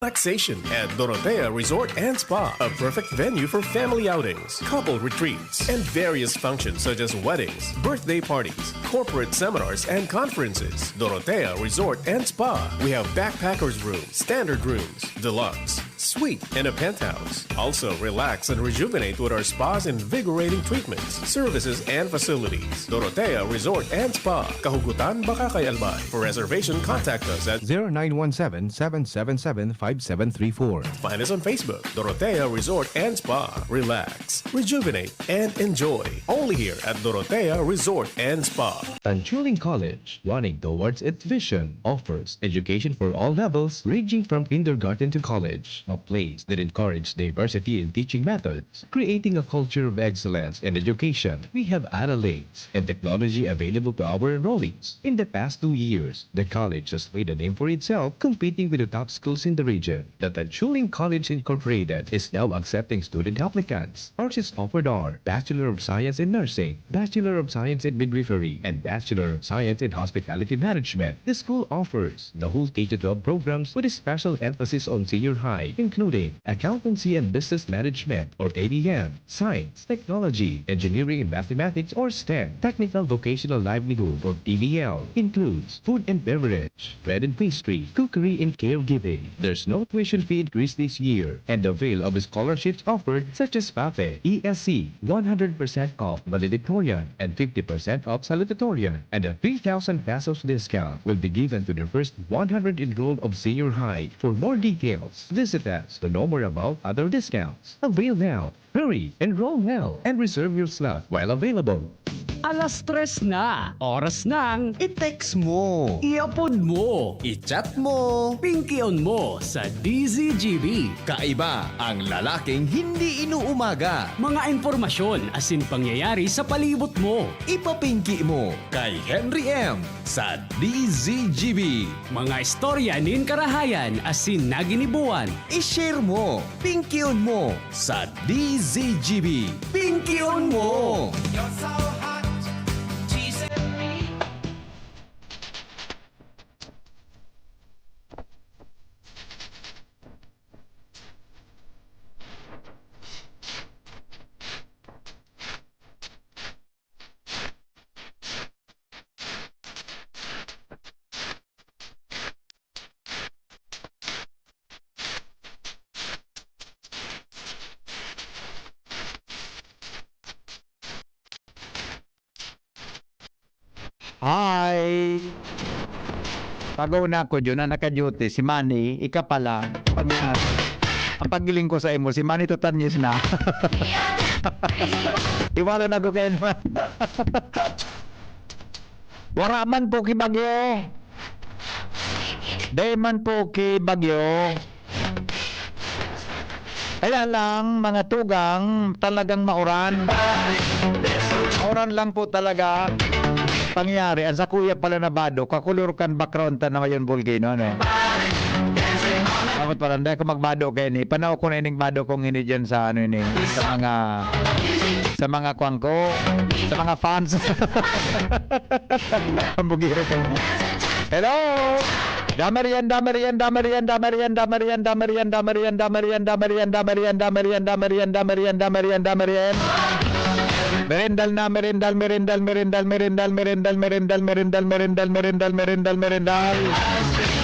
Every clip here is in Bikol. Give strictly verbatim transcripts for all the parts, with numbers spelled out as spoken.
Relaxation at Dorotea Resort and Spa, a perfect venue for family outings, couple retreats, and various functions such as weddings, birthday parties, corporate seminars, and conferences. Dorotea Resort and Spa. We have backpackers room, standard rooms, deluxe, suite, and a penthouse. Also, relax and rejuvenate with our spa's invigorating treatments, services, and facilities. Dorotea Resort and Spa, Kahugutan, Bacacay, Albay. For reservation, contact us at zero nine one seven, seven seven seven, five seven three four. Find us on Facebook, Dorotea Resort and Spa. Relax, rejuvenate, and enjoy. Only here at Dorotea Resort and Spa. Tanchuling College, running towards its vision, offers education for all levels, ranging from kindergarten to college, a place that encourages diversity in teaching methods, creating a culture of excellence in education. We have analytics and technology available to our enrollees. In the past two years, the college has made a name for itself, competing with the top schools in the region. The Tanchuling College Incorporated is now accepting student applicants. Courses offered are Bachelor of Science in Nursing, Bachelor of Science in Midwifery, and Bachelor of Science in Hospitality Management. The school offers the whole K to twelve programs with a special emphasis on senior high, including Accountancy and Business Management or A B M, Science, Technology, Engineering and Mathematics or STEM, Technical Vocational Livelihood or T V L, includes food and beverage, bread and pastry, cookery and caregiving. There's no tuition fee increase this year, and avail of scholarships offered such as PAFE, E S C, one hundred percent off valedictorian and fifty percent off salutatorian, and a three thousand pesos discount will be given to the first one hundred enrolled of senior high. For more details, visit us to know more about other discounts. Avail now. Hurry! Enroll now and reserve your slot while available. Alas tres na, oras ng i-text mo, i-upload mo, i-chat mo, pingkion mo sa D Z G B. Kaiba ang lalaking hindi inuumaga. Mga impormasyon asin pangyayari sa palibot mo. Ipapingki mo kay Henry M sa D Z G B. Mga istorya nin karahayan asin naginibuan. I-share mo, pingkion mo sa D Z G B. Pingkion mo! You're so hot, teasing me. Hi! Pag-una ko dyan, ang naka-duty, si Manny, ika pala. Pag-, ang paggiling ko sa imo, si Manny Tutanyes na. Iwala na ko kayo naman. Wara man po ki bagyo. Dai man po ki bagyo. Kaya lang, mga tugang, talagang mauran. Mauran lang po talaga pangyayari. Ang sakuya pala na bado, kakulor kan background ta na ngayon, volcano, ano? Dapat pala, hindi ako magbado kayo ni. Panaw ko na ining bado kong ini dyan sa, ano, ini, sa mga, sa mga kwangko, sa mga fans. Ang bugiro ko. Hello! Damarian, damarian, damarian, damarian, damarian, damarian, damarian, damarian, damarian, damarian, damarian, damarian, damarian, damarian, damarian, damarian. Merendal na, merendal, merendal, merendal, merendal, merendal, merendal, merendal, merendal, merendal, merendal, merendal.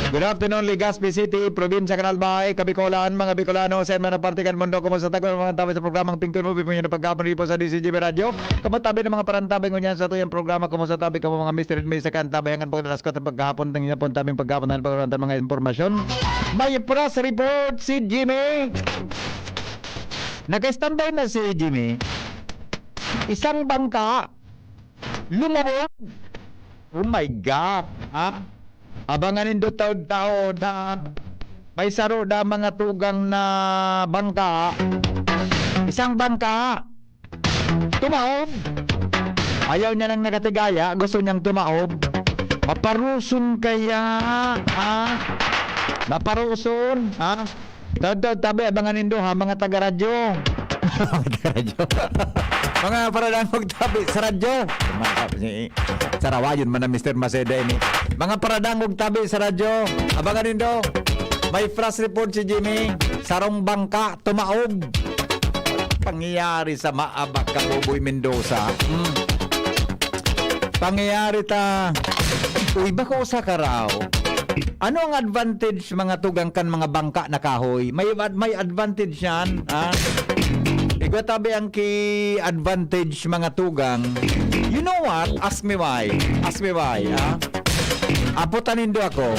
Good afternoon, Legazpi City, Probinsya kan Albay, Kabicolan, mga Bicolano, sa mga parte kan mundo, kumusta tayo, mga tabi sa programang Pingkon Movie, mga pagkapon po sa D C G B Radyo. Kamo tabi ng mga parantabay ngunyan sa tuyang programa, kumusta tabi kamo, mga Mister and Missus Kantabayangan, pagkataskot ang pagkahapon, tingin niya po ang tabing pagkahapon, ang pagkahapon, mga impormasyon. May press report si Jimmy. Naka-standby na si Jimmy. Isang bangka, lumubog. Oh my God. Ha? Abangan nindo taon-taon na may saro na mga tugang na bangka. Isang bangka, tumaob. Ayaw niya nang nakatigaya, gusto niyang tumaob. Maparuson kaya, ha? Maparuson, ha? Tabi, tabi, abangan nindo, ha, mga taga-radyo. Mga taga-radyo. Mga paradangog tabi sa radyo. Mga tabi ni, sarawayon man na Mister Maceda ini. Mga paradangog tabi sa radyo. Abangan nindo. May flash report si Jimmy. Sarong bangka, tumaob. Pangyayari sa Maabak, Kabuboy Mendoza. Hmm. Pangyayari ta. Uy, bako sa karaw. Ano ang advantage, mga tugang, kan mga bangka na kahoy? May ad-, may advantage yan, ha? Igwa tabi ang ki-advantage, mga tugang. You know what? Ask me why. Ask me why, ha? Apotan nindo ako.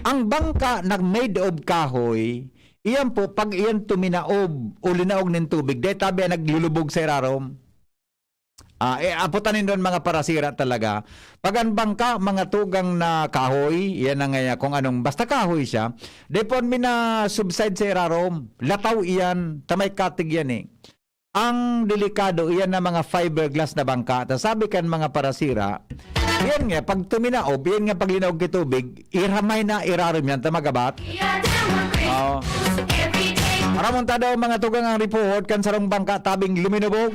Ang bangka na made of kahoy, iyan po, pag iyan tuminaob o linaog nin tubig, dai tabi ang naglulubog sa irarom. Ah, eh, apotan nindo mga parasira talaga. Pag ang bangka, mga tugang na kahoy, iyan na nga, kung anong, basta kahoy siya, dai po mi na subside sa irarom, lataw iyan, tamay katig yan eh. Ang delikado, iyan na mga fiberglass na bangka. Ta sabi kan mga parasira, iyan nga, pag tuminaob, iyan nga pag linaog ki tubig, iramay na irarom yan, ta magabat. Oo. Aramon ta daw, mga tugang, ang report kan sarong bangka tabing luminubog.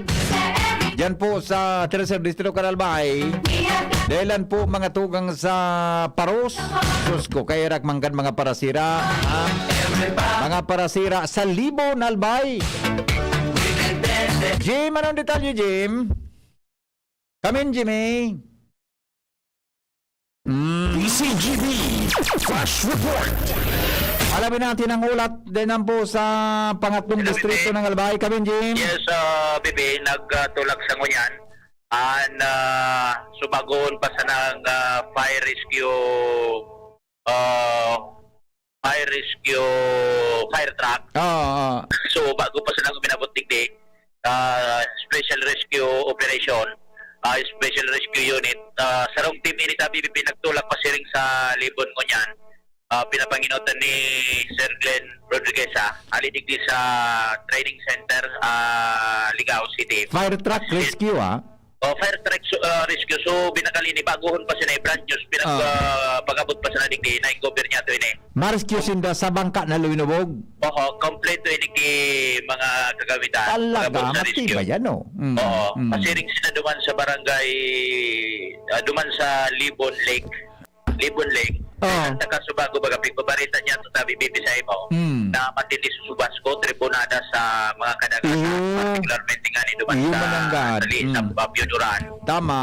Diyan po sa Tercer Distrito, Canalbay. Dahilan po, mga tugang, sa paros. Sus ko, kairak man kan mga parasira, ha? Mga parasira sa Libon, Albay. Jim, anong detalye, Jim? Kamin, Jimmy. Mm. D C G B Flash Report. Alamin natin ang ulat din po sa pangatlong Hello, distrito Bibi. ng Albay. Kamin, Jim. Yes, ah, Bibi, nagtulak sa ngunyan. An, ah, subagon pa sa nag, ah, fire rescue, ah, fire rescue, fire truck. Oo, oo. So, bago pa sila uminabot digdi, ah, special rescue operation, ah, special rescue unit, ah, sarong team ini ta B P P nagtulak pasiring sa Libon ngunyan. Ah, pinapanginotan ni Sir Glenn Rodriguez, ah, ali digdi sa training center, ah, Ligao City. Fire truck As in, rescue, ah? Oh, fire truck su-, ah, rescue. So, binakal ini, baguhon pa sila, brand news, pinag-, Ah. ah, pag-abot pa sila digdi, na-cover niya to ini. Ma-rescue sinda sa bangka na luminubog? Oo, kompleto ini ki mga kagamitan. Talaga, Pag-abot sa rescue. Matibay yan, oh. Mm, Oo, mm. Pasiring sila duman sa barangay, ah, duman sa Libon Lake. Libon Lake. Oo. Ang taga Subago, baga, pigbabarita niya to tabi, Bibi, sa imo, Mm. na matindi sa subasco, tribunada sa mga kadagatan, Iyo. particularmente nga ni duman Iyo, sa, mananggad. sa li-, sa Mm. Baguio Duran. Tama.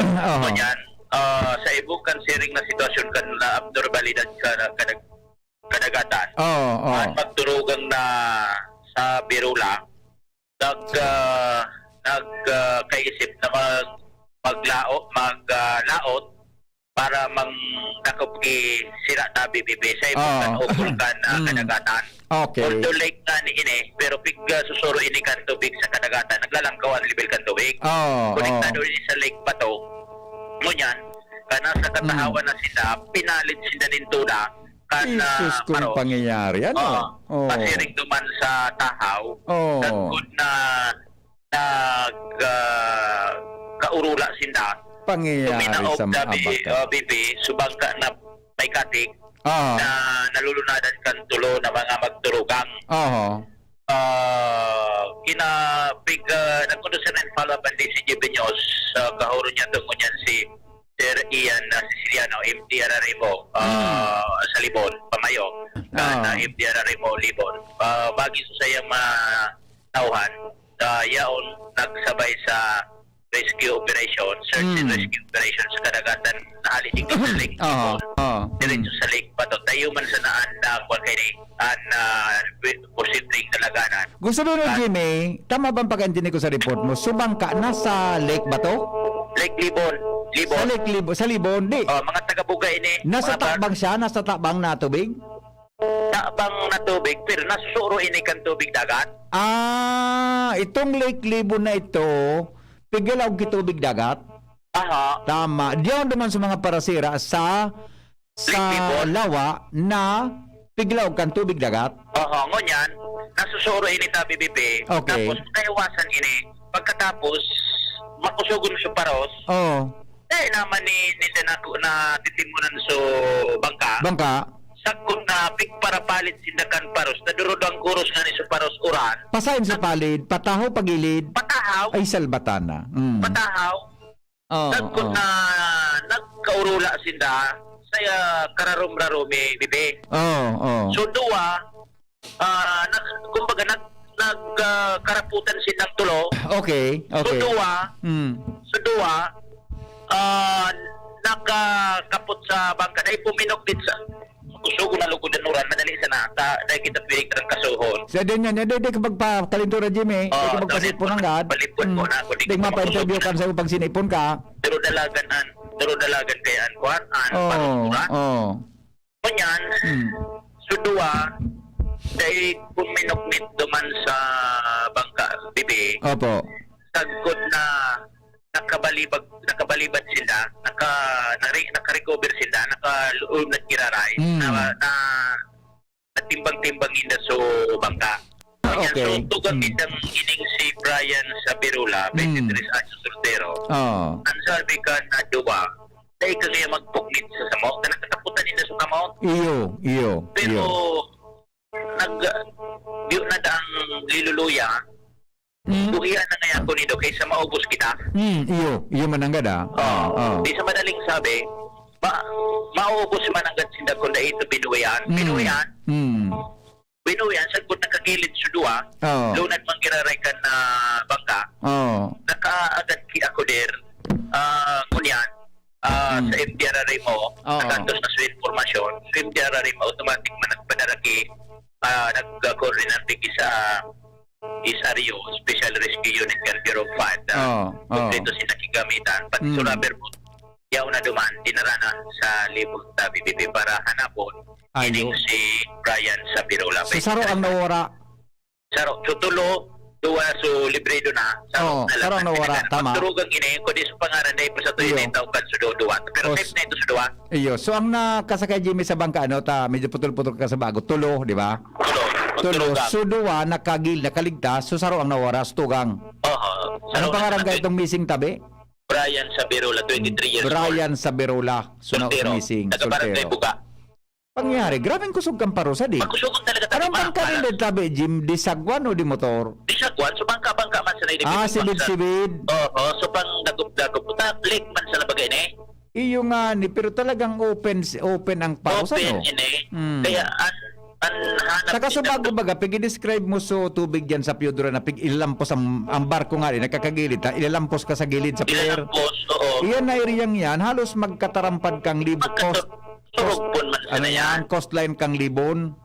Oo. So, yan, ah, sa ibukan siring na sitwasyon kan na abnormalidad ka, kadag-, kadagatan. Oo, oo. At magturugang na sa Birula, nag, ah, nag, ah, kaisip na mag, maglao-, mag, ah, laot para mangdakop ki sira tabi, Bibi, sa Oo. ibukan o bulkan, ah, Mm. kadagatan. Okay. Although lake na ni ini, pero pig, ah, susuro ini kan tubig sa kadagatan, naglalangkaw ang level kan tubig. Oo, Konektado oo. ini sa Lake Bato. Ngunyan, kana sa katahawan Mm. na sila, pinalit sila nin tuna, kan, ah, Jesus, kung paro. pangyayari, ano? Oo. Oo. Pasiring duman sa tahaw, Oo. sagkod na nag, ah, kaurula sinda. Pangyayari Tuminaog sa na bi-, Maabak. ah, bibi, subangka na may katig Ah. na nalulunadan kan tulo na mga magturugang. Oho. Ah, kina-, pig-, ah, nagkondusir nin follow-up ang D C G B News, ah, kahuro niya tungod yan si Sir Ian na Siciliano, M D R R M O, ah, Hmm. sa Libon, pamayo, Ah. na M D R R M O Libon. Ah, bagi sa sayang mga tauhan, ah, yaon nagsabay sa rescue operation, search and Hmm. rescue operation sa kadagatan na hali digdi sa Lake Oo, Libon. oo. Diretso Hmm. sa Lake Bato. Tayo man sa naan na kwan kaini, an, ah, posibleng kalaganan. Gusto mo, Ah. Jimmy, tama bang pag-intindi ko sa report mo? Subangka, nasa Lake Bato? Lake Libon. Libon. Sa Lake Libon, sa Libon, di. Oh, mga taga-Buga ini, Nasa mga bar- tabang siya? Nasa tabang na tubig? Tabang na tubig, pero nasusuro ini kan tubig dagat. Ah, itong Lake Libon na ito, pigalaog ki tubig dagat? Aha. Tama. Diyan naman sa mga parasira sa, sa Lake Libon? Lawa na pigalaog kan tubig dagat? Aha, ngunyan, nasusuro ini ta B B P. Okay. Tapos, kaiwasan ini. Pagkatapos, makusugon sa paros. Oo. Eh, naman ni, ni na, na titimunan so bangka. Bangka. Sagkod na pigparapalit sinda kan paros, nadurod ang kuros nga ni so paros uran. Pasain sa palid, patahaw pagilid. Patahaw. Ay, salbatana. Mm. Patahaw. Oo, Sagkod oo. na nagkaurula sinda, sa, ah, kararom-rarom, eh, bibi. Oo, oo. So, duwa, ah, nag-, kumbaga, nag-, nag-, ah, karaputan silang tulo. Okay, So, okay. duwa, Hmm. so, duwa, ah, nakakapot sa bangka. Dahil puminok din sa, gusto ko na lugod ang uran, madali sana. Ta-, dahil kita pwede kang kasuhon. Sa din yan, di, di ka magpakalintura, Jimmy. Di Oo, ka magpasipon sorry. Ang gad. Palipon ko Hmm. na ako, di Di ko mapa-interview ka makasulog. Sa pag sinipon ka. Pero dalagan an, pero dalagan kaya an kuan, an Oo, parusura. oo. Kanyan, Hmm. so duwa, dai kun minukmit duman sa bangka, bibi, Opo. sagkod na nakabalibag, nakabalibad sila, naka-, nare-, naka-recover sila, nakaluod na giraray, Hmm. na, na, natimbang-timbang inda so bangka. Ah, Kanyan, okay. so tugang Hmm. indang ining si Brian sa Birula, Hmm. twenty-three anyos, soltero. Oo. Ang sabi ka na duwa, dai ka kaya magpukmit sa samot, na nakataputan ninda sa samot. Iyo, iyo, Pero, iyo. nag-, di na dang liluluya, Mm. buhian na ngaya ako nindo kaysa maubos kita. Mm, iyo, iyo mananggad, ah. Oo. Ah, ah. Di sa madaling sabi, ma-, maubos mananggad sinda kung dai ito binuhian. Mm. Binuhian. Mm. Binuhian, sagkod nakagilid sa duwa, Oo. lunad man giraray kan, ah, bangka. Oo. Nakaagad ki ako der, ah, ngunyan, ah, Mm. sa M D R R M O, Oo. nakantos na sa informasyon. Sa M D R R M O, automatic man nagpadara ki, ah, nag-coordinate ki sa S R U, Special Rescue Unit kan Bureau of Fire, ah, Oo. Oo. kompleto sila kigamitan. Pati Mm. sa rubber boat, yaon na duman, dinara na sa Libon, sa B B B para hanapon. Ayo. Ining si Brian sa Birula. So, saro ang nawara? Saro. So, tulo, duwa, so, librido na. Saro Oo, na lang saro ang ang nawara, tinagan. Tama. Magturugang ini, kundi sa pangaran na ipo sa tuyo Iyo. na itao kan sudo, duwa. Pero O, safe s-, na ito sa duwa. Iyo. So, ang nakasakay, Jimmy, sa bangka, ano, ta, medyo putol-putol ka sa bago. Tulo, di ba? Tulo. Tulo. Magturugang. So, duwa, nakagil-, nakaligtas. So, saro ang nawara, sa tugang. Oo. Saro Anong na pangaran ka itong missing, tabi? Brian Sabirula, twenty-three years old. Brian Sabirula, so na Soltero. Missing, Taga Barangay soltero. Buga. Pangyari, grabeng kusog kang parusa, di? Makusog talaga, tabi, Anong ma-, pangkain ma-, din, tabi, Jim? Di sagwan o di motor? Di sagwan, so bangka-bangka man sa nailigid Ah, ng sibid-sibid. Oo, so pang dagop-dagop. Puta, lake man sa labagay na eh. Iyo nga ni, pero talagang open, open ang parusa, Open, no? ini. Hmm. Kaya, an-, An hanap Saka sa ninda bago to. Baga, pig-i-describe mo so tubig diyan sa Piodra na pig-, ilalampos ang, ang barko nga rin, nakakagilid, ha? Ilalampos ka sa gilid, sa pier. Ilalampos, oo. Iyan na eriyang yan, halos magkatarampad kang Libon, Magkatur-, coast, turog coast, pon man ano sana yan, yan. Coastline kang Libon.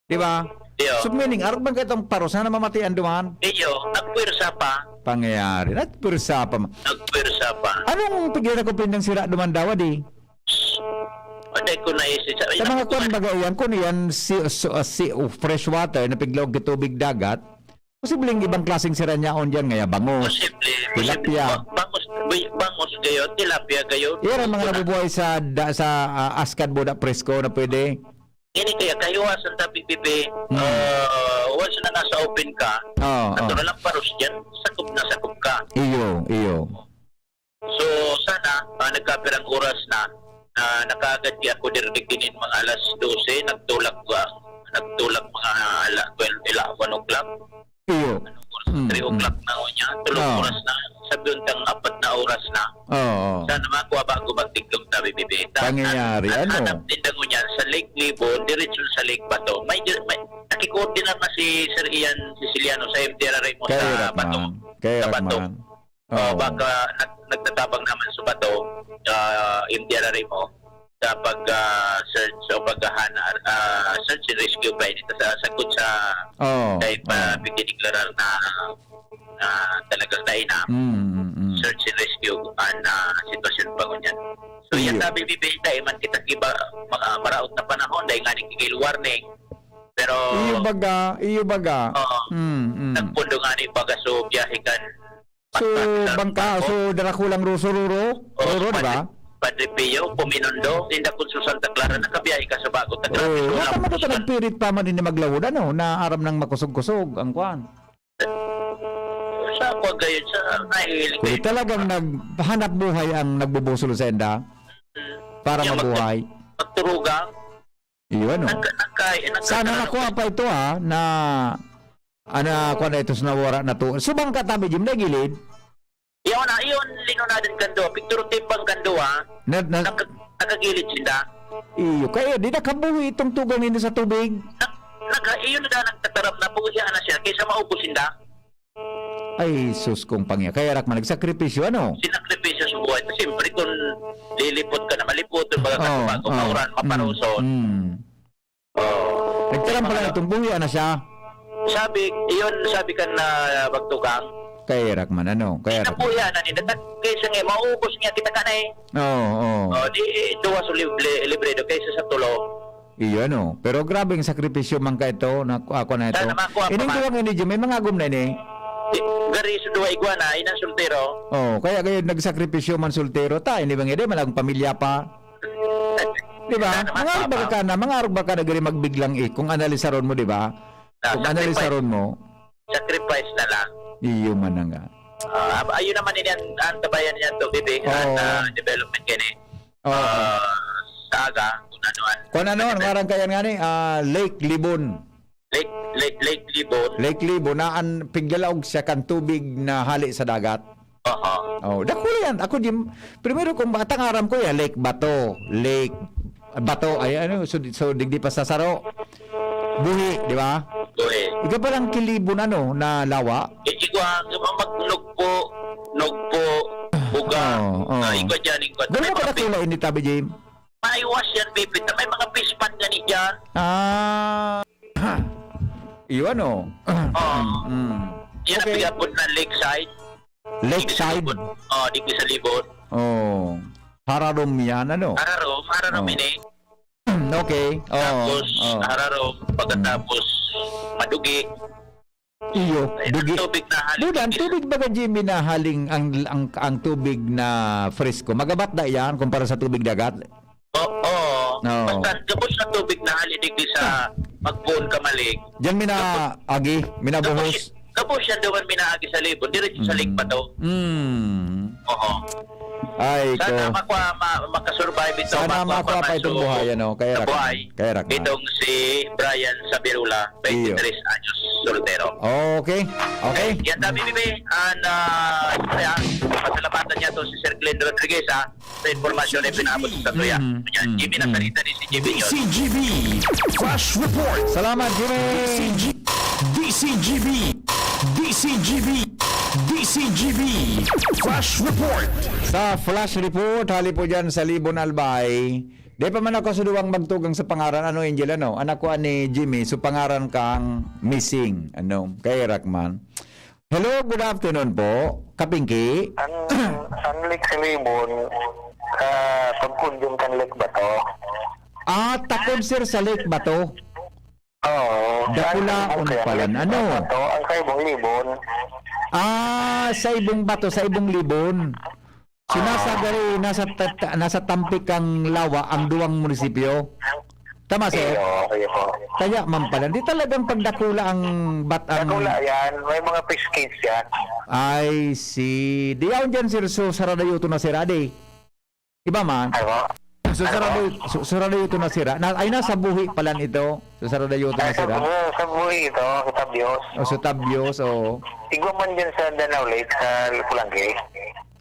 Di ba? Iyo. So, meaning, arog man kaitong paros na namamatian duman? Iyo, nagpwersa pa. Pangyayari, nagpwersa pa ma- Nagpwersa pa. Anong pigyan na kumpindang sira duman daw, di? Hindi ko naisip sa Sa mga kwan baga iyan, kung iyan si, so, ah, si, oh, fresh water na piglaog ki tubig dagat, posibleng ibang klaseng sira niya on diyan, ngaya bangus, Posible, posible. tilapia. Ba-, bangus, bay-, bangus gayo, tilapia gayo. Iyan ang mga Wala. nabubuhay sa da-, sa, ah, askad boda presko na pwede. Ini kaya kahiwasan ta, P P P, Hmm. ah, once na nasa open ka, Oo, natural oo. lang paros dyan, sakop na sakop ka. Iyo, iyo. So, sana, ah, nagkapirang oras na, na nakaagad ki ako diri digdi nin mga alas dose, nagtulak, ah, nagtulak mga ala-, twelve, ila, one o'clock. Iyo. Anong oras? Mm, Three mm. o'clock na o niya, tulog Oo. oras na. Sabi untang apat na oras na. Oo. Sana makuha bago magtigdom tabi bibita. Pangyayari, An-, an-, ano? Hanap din dango niya sa Lake Libon, diretso sa Lake Bato. May dir-, may, nakikoordinar na si Sir Ian Siciliano sa M D R R M O sa Kairak Bato. man. Sa Kairak Bato. man. Oh, Oo. baka nag-, nagtatabang naman sa bato, ah, M D R R M O, sa pag, ah, search o paghahan-, ah, search and rescue ba ito sa, sagot sa Oo, kay pa, oo. pagdideklarar na, na talagang dai na Mm, mm, mm. search and rescue ang, ah, sitwasyon pa ngunyan. So, yan Iyo. sabi, bibenta, eh, man kita kiba, ma-, ah, maraot na panahon, dahil nga nagigil warning. Pero, Iyo baga, iyo baga. Oo. Mm, mm. Nagpundo nga ni baga, so, biyahe kan So, Bangka, so, Darakulang Ruso, Ruro? Oo, Ruro, di ba? Padre, Padre Pio, Puminondo, inda kun sa Santa Clara, nakabiyahe ka sa Bago, ta grabe, Oo, so, wala lang, tama to, Santa nagpirit pa man ini maglawod, ano, na aram nang makusog-kusog, ang kwan. Sa ako gayon, sa nahihiling Kung kayo. talagang naghanap buhay ang nagbubusol sa enda, Mm. para Yan, mag-, mabuhay. magturugang. Iyo, ano? Nag-, nagka-, nagka-, Sana nagka-, nakuha pa ito, ha, na, ana, kuha na ito sa nawara na to. Subang ka tabi, Jim, na gilid? Iyo na, iyon, linunadan kando. Picture tape bang kando, ha? Na, na, Nag-, Nakagilid sinda. Iyo, kaya di nakabuhi itong tugang ninyo sa tubig. Nag-, nag-, iyo na nagtataram na buhi na siya kaysa maubos sinda. Ay, sus, kung pangya. Kaya rak man nagsakripisyo, ano? Sinakripisyo sa buhay. Siyempre, kung lilipot ka na malipot, kung baga Oo, kasubago, oo. mauran, Mm, maparuson. mm. Oo. Nagtaram pala Ano? itong buhi na siya. Sabi, iyon, sabi kan, ah, magtugang. Kaya rak man, ano? Kaya rak man. Nabuhi na ninda. Kaysa nga, maubos niya kita ka na eh. Oo, oo. Oh, di, duwa sa libre, libre do kaysa sa tulo. Iyo, ano? Pero grabeng sakripisyo man ka ito, na, ako na ito. Sana makuha pa Ining man. duwang ini, Jim, may mga agom na ini. Di, gari sa duwa igwa na, inang soltero. Oh, kaya kayo nagsakripisyo man soltero. Ta, ini bang ide, malang pamilya pa. Di ba? Sana Mga makuha arog ba pa. ka na, mga arog ba ka na gari magbiglang eh, kung analisaron mo, di ba? Ah, Kung sacrifice. analisaron mo. Sacrifice na lang. Iyo man na nga. Ah, ab-, ayun naman ini ang, ang tabayan niya to, bibi, Oo. ang, ah, development kini. Oo. Ah, sa aga, kung ano ang Kung ano, ang ngaran kaya nga ni, ah, Lake Libon. Lake, Lake, Lake Libon. Lake Libon, na an, piglalaog siya kan tubig na hali sa dagat. Oo. Oh, dakula yan. Ako, di, primero kung bata, ang aram ko yan, Lake Bato, Lake Bato, ay ano, so, so digdi pa sa Saro. Buhi, di ba? Buhi. Ikaw palang Kilibon, ano, na lawa? Igwa, mag-, nugpo, nugpo, buga. Oo, oo. Ah, igwa dyan, igwa. Gano'n May mga kadakula ini, Tabi Jim? Maiwas yan, Pipit, na may mga fish pond gani dyan. Ah. Iyo, ano? Oo. Mm. Yan ang Okay. pigapod na lakeside. Lakeside? Digdi sa libot. Oh, digdi sa libot. Oh. Hararom yan, ano? Hararom, hararom Oh. ini. Okay. Oo. Tapos, Oo. hararom, pagkatapos, madugi. Iyo, Ay, dugi. tubig na hali. Duda, ang tubig baga, Jimmy, na haling ang, ang, ang tubig na fresko, magabat na yan kumpara sa tubig dagat? Oo. Oo. Basta gabos na tubig na hali digdi sa Ah. Magbuon, Kamalig. Diyan minaagi, minabuhos. Gabos, gabos yan doon minaagi sa Libon, diretso sa Mm. Lake Bato. Mm. Oo. Ay, Sana ko. makuha, ma-, makasurvive ito, Sana makuha makuha pa pa itong so, buhay, ano? Kaya sa rak-, buhay. kaya rak-, Itong si Brian Sabirula, Iyo. twenty-three anyos, soltero. Okay. Okay. Okay, yan, Tabi Bibi. And, ah, siyempre, ah, pasalamatan niya to si Sir Glenn Rodriguez, ah, sa impormasyon na ipinabot sa tuya. Mm, Yan, mm, Jimmy mm. Nasarita ni si Jimmy yun. D C G B Flash Report. Salamat, Jimmy. D C G, D C G B, D C G B, D C G B Flash Report. Sa Flash Report, hali po dyan sa Libon, Albay. Di pa man ako sa duwang magtugang sa pangaran. Ano, Angel, ano? Anak ko ani Jimmy, so pangaran kang missing. Ano? Kay Rakman. Hello, good afternoon po, Kapingki. Ang, ang Lake Salibon, ah, pagkundong kan Lake Bato. Ah, takod, sir, sa Lake Bato. Oo. Dakula Ang, ang, ang pala, Lake ano? Bato, ang Saibong Libon. Ah, Saibong Bato, Saibong Libon. So, nasa Ah. gari, nasa ta-, ta-, nasa tampik kang Lawa ang duwang munisipyo? Tama, sir? Iyo, iyo po. Kaya man pala. Di talagang pagdakula ang bat-, ang Dakula yan. May mga fish cage yan. I see. Di yaon dyan, sir. So, saradayoto na, sir, adi. Iba man. Ano po? So, Ano sarado-, po? so, saradayoto na, sir. Na, ay, nasa buhi pala ito. So, saradayoto na, Ay, sa, sir. sa, sa buhi ito, sa Tabyos. O, sa Tabyos, oo. Igwa man dyan sa Danao Lake, sa Pulangge.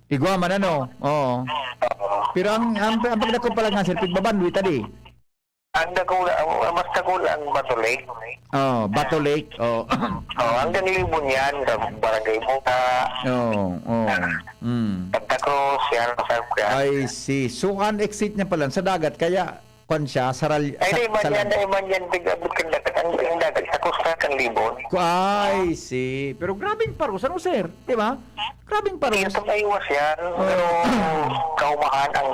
Igwa man, ano? Oo. Oo. Pero ang, ang, ang pagdakop pala nga, sir, pigbabandoy ta di. Ang dakula, ang mas dakula ang Bato Lake. Oh, Bato Lake. Oh. Oh, hanggang Libon yan, sa Barangay Buta. Oh, oh. Mm. Santa Cruz, yan, sa, yan. I see. So, ang exit niya pala sa dagat, kaya kwan siya, saral-, Ay, sa-, di, man sal- yan, di, man yan, tig-abot kang dagat. Ang, ang dagat, sa coastal kang Libon. Ku-, I see. Pero grabing paros, ano, sir? Di ba? Grabing paros. Hindi ito maiwas yan. Oh. Pero kaumahan ang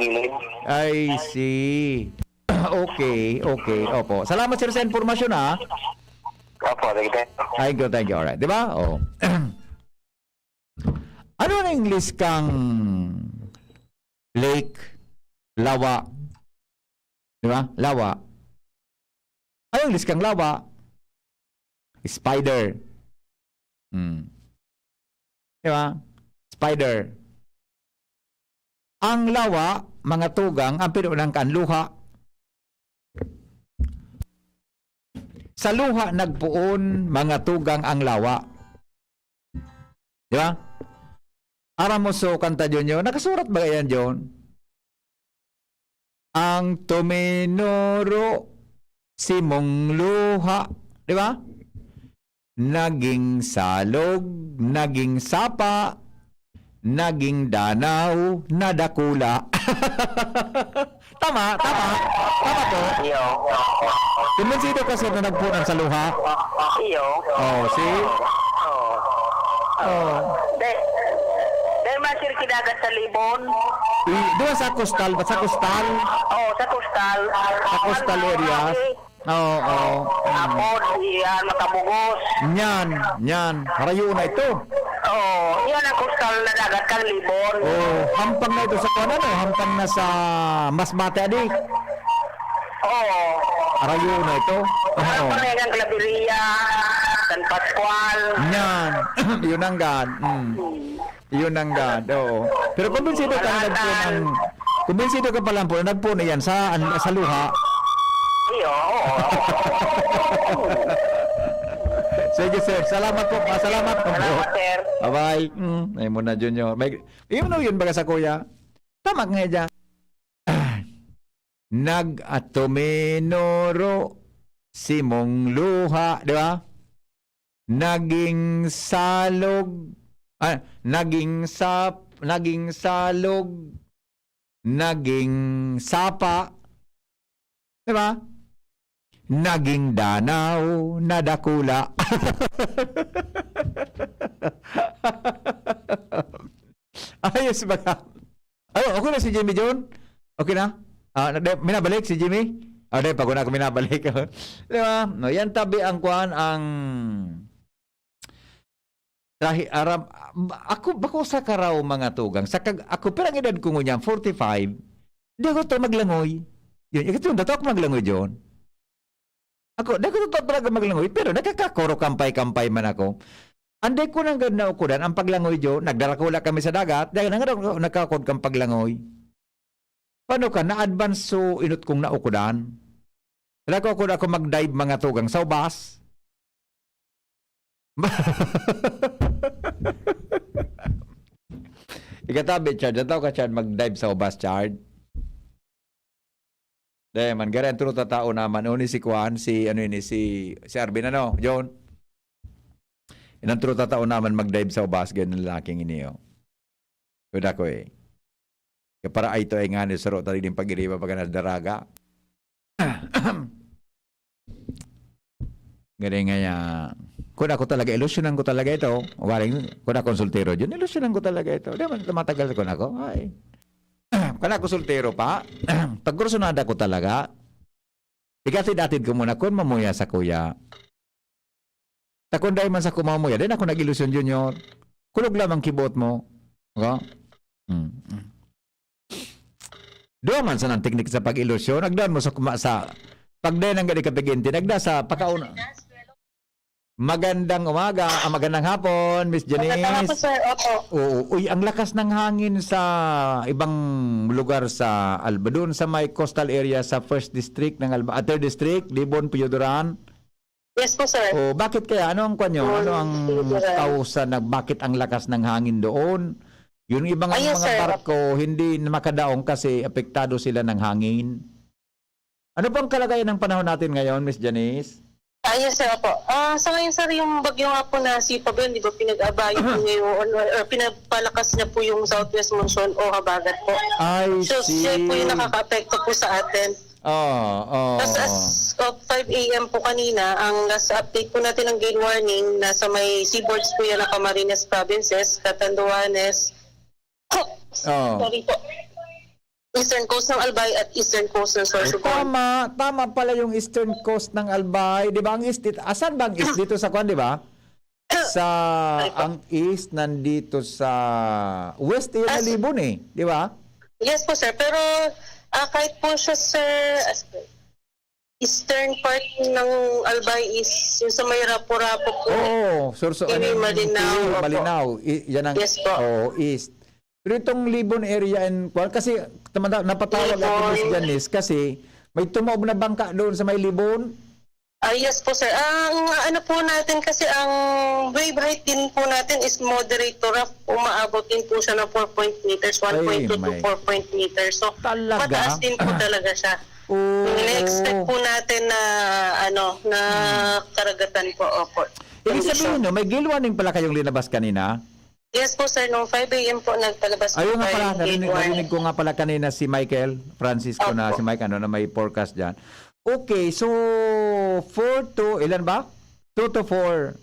gilid. I see. Okay, okay. Opo. Salamat, sir, sa impormasyon, ha. Opo, thank you. Thank you, thank you. Alright. Di ba? Oh. Ano ang English kang lake, lawa? Di ba? Lawa. Ano ang English kang lawa? Spider. Hmm. Di ba? Spider. Ang lawa, mga tugang, ang pinuunang kan luha. Sa luha nagpoon, mga tugang, ang lawa. Di ba? Aram mo, so, kanta, Junyo. Nakasurat ba yan, John? Ang tuminuro, simong luha. Di ba? Naging salog, naging sapa, naging danaw, nadakula. Tama, tama. Tama po. Iyo. Kumbinsido ka, sir, na nagpunan sa luha? Iyo. Oh, see? Oo. Oh. Dahil, dahil man, sir, kinagat sa libon. I, doon sa coastal, sa coastal? Oo, sa coastal. Sa coastal area? Oo, oo. Mm. Apod, iyan, makabugos. Nyan, nyan. Harayo na ito. Oo, iyan ang coastal na dagat kang libon. Oh, hampang na ito sa kuwan, ano? Hampang na sa Masbate, adi. Oo. Harayo na ito. Oo. Hampang na yan ang Claveria, San Pascual. Nyan. Yun ang gan. Mm. Hmm. Yun ang God, oo. Pero kumbinsido ka na nagpunan, kumbinsido ka pala po na nagpunan yan sa, an-, sa luha. Iyo, oo. Sige, sir. Salamat po. Ah, salamat po. Salamat, sir. Bye-bye. Mm, ay mo na, Junior. May, yun, no, yun baga sa kuya. Tama nga dyan. Nag-atuminoro simong luha, di ba? Naging salog, ah, naging sap-, naging salog, naging sapa, di ba? Naging danaw, nadakula. Ayos ba ka? Ay, okay na si Jimmy John? Okay na? Ah, na-, de-, minabalik si Jimmy? Ah, di, pag una ako minabalik. Di ba? No, yan tabi ang kwan, ang trahi-, aram, ako, bako sa karaw, mga tugang. Sa kag-, ako, pirang edad ko ngunyan, forty-five. Di ako to maglangoy. Yun, ikaw, dato ako maglangoy, John. Ako, di ako totoo talaga maglangoy, pero nakakakoro kampay-kampay man ako. Anday ko nanggad na ukudan ang paglangoy, Jo, nagdarakula kami sa dagat, dahil nanggad ako nakakod kang paglangoy. Paano ka? Na-advance so inot kong naukudan. Wala ko ako, ako mag-dive mga tugang sa ubas. Ikatabi, Chad. Nataw ka, Chad, mag-dive sa ubas, Chad. Dai man, gari ang turo tatao naman. O, ni si Kuan, si, ano ini, si, si Arvin, ano, John? Inang turo tatao naman mag-dive sa ubas, ganyan lalaking ini, oh. Kuda ko, eh. Kaya para ay ito ay nga ni saro tali din pag-iriba pag nasa daraga. Gani nga ya, kun ako talaga, ilusyonan ko talaga ito. Waring, kun ako soltero, yun, ilusyonan ko talaga ito. Di man, tumatagal ko na ako. Ay. Kun ako soltero pa, pagkursunada ko talaga, igatid-atid ko muna kun mamuya sa kuya. Ta kun dai man sa kumamuya, di na ako nag-ilusyon, Junior. Kulog lamang kibot mo. Diba? Mm, mm. Duwa man sa nang teknik sa pag-ilusyon, nagdan mo sa kuma-, sa pagdayan ng gani kapiginti, nagda sa pakauna. Magandang umaga, ah, magandang hapon, Miss Janice. Magandang hapon, sir. Opo. Oo. Uy, ang lakas ng hangin sa ibang lugar sa Alba, doon sa may coastal area sa first district ng Alba, ah, third district, Libon, Pioduran. Yes po, sir. Oh, bakit kaya? Ano ang kwan nyo? Ano ang Libon, Pioduran. Kausa na bakit ang lakas ng hangin doon? Yung ibang Ayun, mga sir. Barko, hindi na makadaong kasi apektado sila ng hangin. Ano pong kalagayan ng panahon natin ngayon, Miss Janice? Ah, yes, sir, opo. Ah, sa ngayon, sir, yung bagyo nga po na si Fabian, di ba, pinag-abayo po ngayon, or, or pinapalakas niya po yung southwest monsoon o habagat po. I So, siya po yung see. Nakakaapekto po sa atin. Oo, oo. Tapos as of five a m po kanina, ang last update po natin ng gale warning, nasa may seaboards po yan ng Camarines provinces, Catanduanes, Oo. Sorry po. Eastern coast ng Albay at eastern coast ng Eh, Sorsogon. Tama, tama pala yung eastern coast ng Albay. Di ba ang east, it-, asan ba ang east dito sa kwan, di ba? Sa, Sorry po. Ang east nandito sa west, yun As- ang Libon eh, di ba? Yes po, sir. Pero, ah, kahit po siya, sir, as-, eastern part ng Albay is yung sa may Rapu-Rapu po. Oo, Sorso-, Iwi, ano, Malinao, Iwi, opo. Malinao. I-, yan ang, Yes po. Oo, east. Pero itong Libon area and, well, kasi tamada-, napatawag ako, Libon. Miss Janice, kasi may tumaob na bangka doon sa may Libon. Ah, yes po, sir. Ang ano po natin kasi, ang wave height din po natin is moderate to rough. Umaabot din po siya ng four point meters, Ay, one point two to may four point meters. So, Talaga? mataas din po talaga siya. Oo. Ina-expect po natin na, ano, na Hmm. karagatan po, opo. Ibig Condition. sabihin, no, may gale warning pala kayong linabas kanina? Yes po, sir. Nung five a m po, nagpalabas Ayun po nga tayo pala, ng narinig, gate warning. narinig ko nga pala kanina si Michael Francisco na Opo. si Mike, ano, na may forecast dyan. Okay, so four to, ilan ba? Two to four.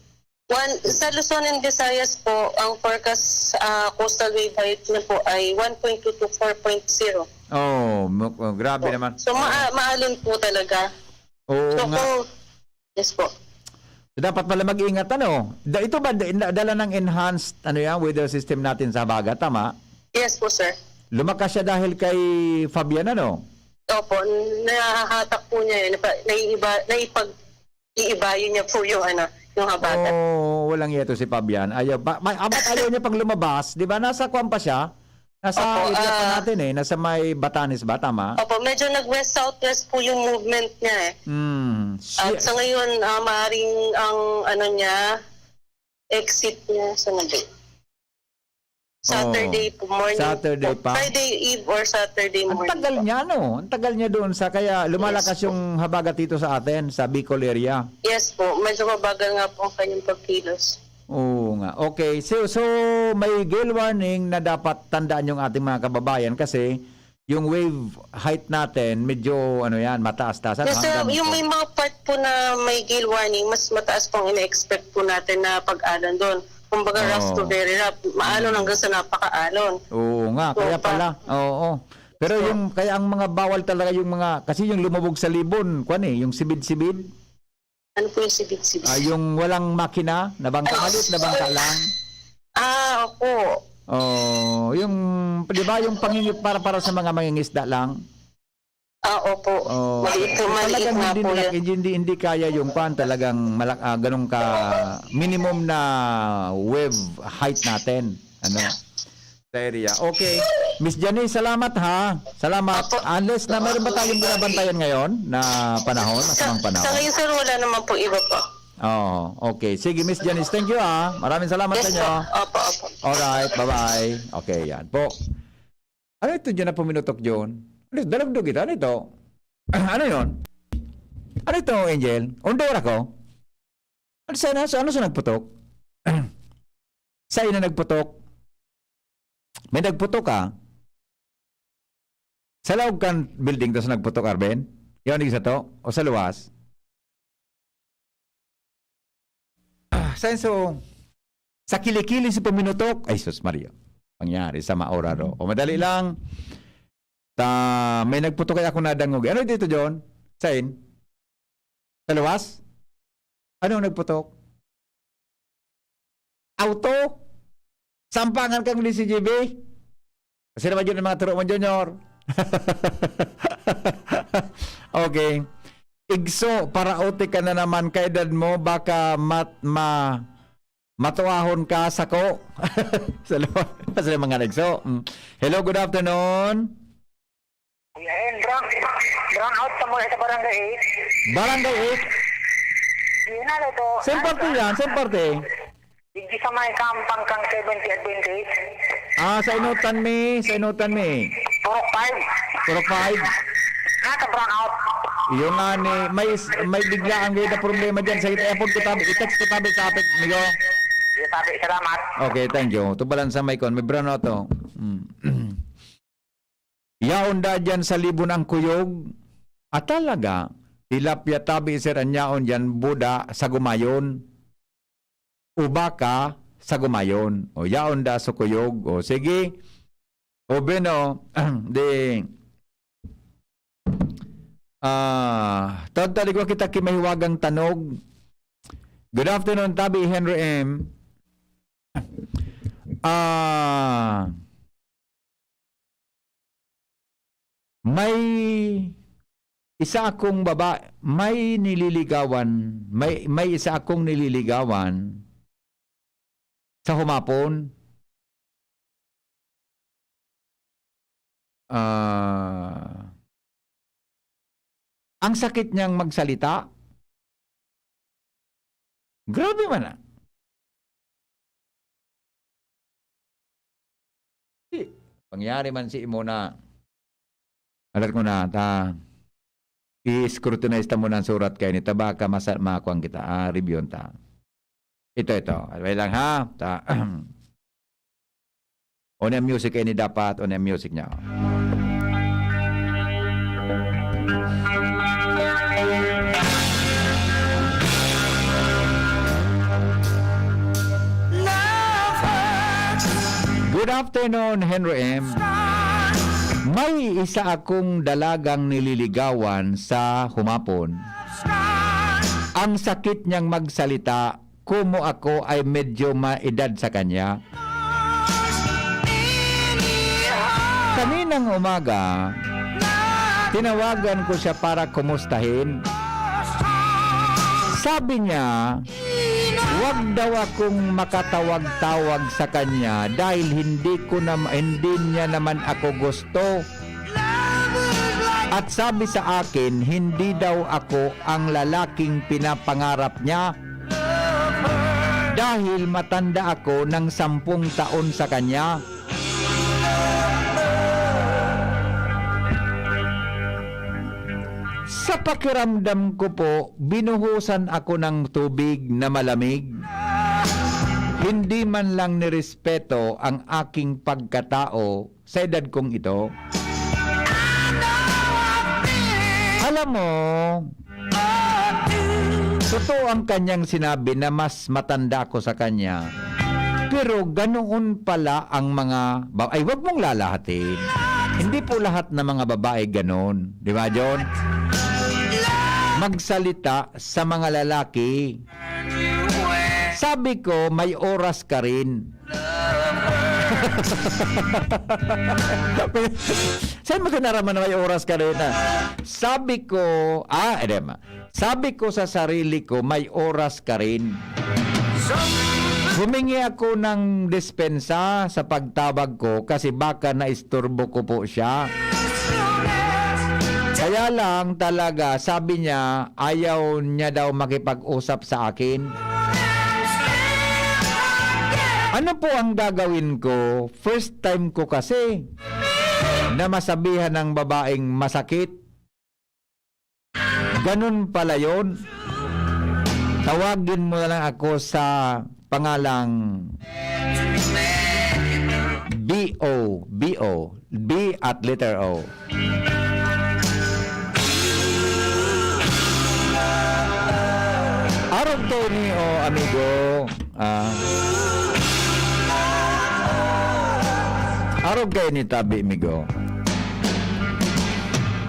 One, sa Luzon and Visayas po, ang forecast, ah, coastal wave height niya po ay one point two to four point zero. Oh, mu- oh, grabe Po. naman. So, ma- maalon po talaga. Oo So, nga. kung, yes po. So, dapat pala mag-ingat, ano? Da- ito ba, da- dala ng enhanced, ano yan, weather system natin sa Habagat, tama? Yes po, sir. Lumakas siya dahil kay Fabian, ano? Opo, nahahatak po niya yun. Napa- naiiba, naipag-, iibayo niya po yung, ano, yung Habagat. Oh, walang yeto si Fabian. Ayaw, ba, may, abat ayaw niya pang lumabas, di ba? Nasa kwan pa siya? Nasa Opo, area pa ah, natin eh. Nasa may Batanes ba? Tama? Opo, medyo nag-west-southwest po yung movement niya eh. Hmm. At Shit. sa ngayon, ah, maaaring ang, ano niya, exit niya sa Naga. Saturday Oo. po, morning Saturday po. pa. Friday Eve or Saturday Ang morning tagal po. niya, no? Ang tagal niya doon sa, kaya lumalakas Yes po. yung Habagat dito sa atin, sa Bicol area. Yes po, medyo mabagal nga po ang kanyang pagkilos. Oo nga. Okay, so, so may gale warning na dapat tandaan yung ating mga kababayan kasi yung wave height natin, medyo, ano yan, mataas-taas, ano, Yes, sir. hanggang Yung may mga part po na may gale warning, mas mataas pong ina-expect po natin na pag-alon doon. Kumbaga, rough to Oo. very rough. Maalon Mm. hanggang sa napakaalon. Oo nga, So, kaya pa- pala. Oo. Pero So, yung, kaya ang mga bawal talaga yung mga, kasi yung lumubog sa libon, kwan eh, yung sibid-sibid. Ano po yung sibid-sibid? Ah, yung walang makina, na bangka, Ay, maliit na bangka lang. Ah, opo. Oh, yung, di ba, yung pangingit para, para sa mga mangingisda lang? Ah, opo. Oh, Maliit po, so maliit talagang nga hindi po nila, yun. hindi, hindi kaya yung kwan, talagang malak-, ah, ganun ka minimum na wave height natin. Ano? Sa area. Okay. Miss Janice, salamat ha. Salamat. Opo. Unless na meron ba tayong binabantayan ngayon na panahon, Sa, masamang panahon? sa ngayon, sir, wala naman po iba po. Oo. Okay. Sige, Miss Janice, thank you ha. Maraming salamat Yes sa inyo. po. Opo, opo. Alright, bye-bye. Okay, yan po. Ano ito dyan na puminutok, John? Ano, dalagdog ito? Ano ito? Ano yun? Ano ito, Angel? Ondor ako? Ano sa, ano, ano sa nagputok? Sa ina nagputok? May nagputok, ah. Sa laog kan building, tas nagputok, Arben? Yun, yung sa to? O sa luwas? Ah, sa so, sa kilikili si puminutok. Ay, sus Maria. Pangyari sa maoraro. O madali lang. Ta, may nagputok kaya ako nadangog. Ano dito, John? Sain? Sa luwas? Anong nagputok? Auto? Sampangan kang ni C G B? Kasi naman yun ang mga turo mo, Junior. Okay. Igso, paraote ka na naman. Kaedad mo, baka mat-, ma-, matuahon ka, sako. Sa luwas, sa mga nagso. Mm. Hello, good afternoon. Yan, brown, brown out sa mga sa barangay eight. Barangay eight? Yan na ito. Saan parte yan? Saan parte? Hindi sa may kampang kang seventy Adventist. Ah, sa Inutan mi, sa Inutan mi. Purok five. Purok five. Nasa brown out. Yung nga ni, may, may biglaan kayo na problema dyan. Sa ito, i-text ko tabi, i-text ko tabi sa apit, amigo. Sige, tabi. Salamat. Okay, thank you. Tubalan sa may kon, may brown out to. Mm. Yaon da diyan sa Libon ang kuyog? Ah, talaga? Tilapia tabi, sir, an yaon diyan, buda sa gumayon. O baka sa gumayon. O yaon da sa kuyog. O sige. O Beno, di, ah, tadtaligwa kita ki mahiwagang tanog. Good afternoon, tabi, Henry M. Ah, May isa akong baba-, may nililigawan, may, may isa akong nililigawan sa humapon. Ah, ang sakit niyang magsalita. Grabe man, ah. Di, pangyari man si imo na, alat ko na, ta, i-scrutinize ta muna ang surat kay ni ta, baka masa-, makuan kita, ah, review ta. Ito, ito. Wait lang, ha? Ta, o na music, ini dapat, o na music niya. Good afternoon, Henry M. May isa akong dalagang nililigawan sa humapon. Ang sakit niyang magsalita, kumo ako ay medyo maedad sa kanya. Kaninang umaga, tinawagan ko siya para kumustahin. Sabi niya, wag daw akong makatawag-tawag sa kanya dahil hindi ko nam-, hindi niya naman ako gusto. At sabi sa akin, hindi daw ako ang lalaking pinapangarap niya dahil matanda ako ng sampung taon sa kanya. Sa pakiramdam ko po, binuhusan ako ng tubig na malamig. Hindi man lang nirespeto ang aking pagkatao sa edad kong ito. Alam mo, totoo ang kanyang sinabi na mas matanda ako sa kanya. Pero ganoon pala ang mga ba-, ay, wag mong lalahatin. Hindi po lahat ng mga babae ganon. Di ba, John? Magsalita sa mga lalaki. Sabi ko, may oras ka rin. Saan mo sinaraman na may oras ka rin, ah? Sabi ko, ah, edi ma-, sabi ko sa sarili ko, may oras ka rin. Humingi ako ng dispensa sa pagtawag ko kasi baka naisturbo ko po siya. Kaya lang talaga, sabi niya, ayaw niya daw makipag-usap sa akin. Ano po ang gagawin ko? First time ko kasi na masabihan ng babaeng masakit. Ganun pala yun. Tawagin mo na lang ako sa pangalang B O, B O, B at letter O. Arog kayo ni, oh, amigo. Ah. Arog kayo ni tabi, amigo.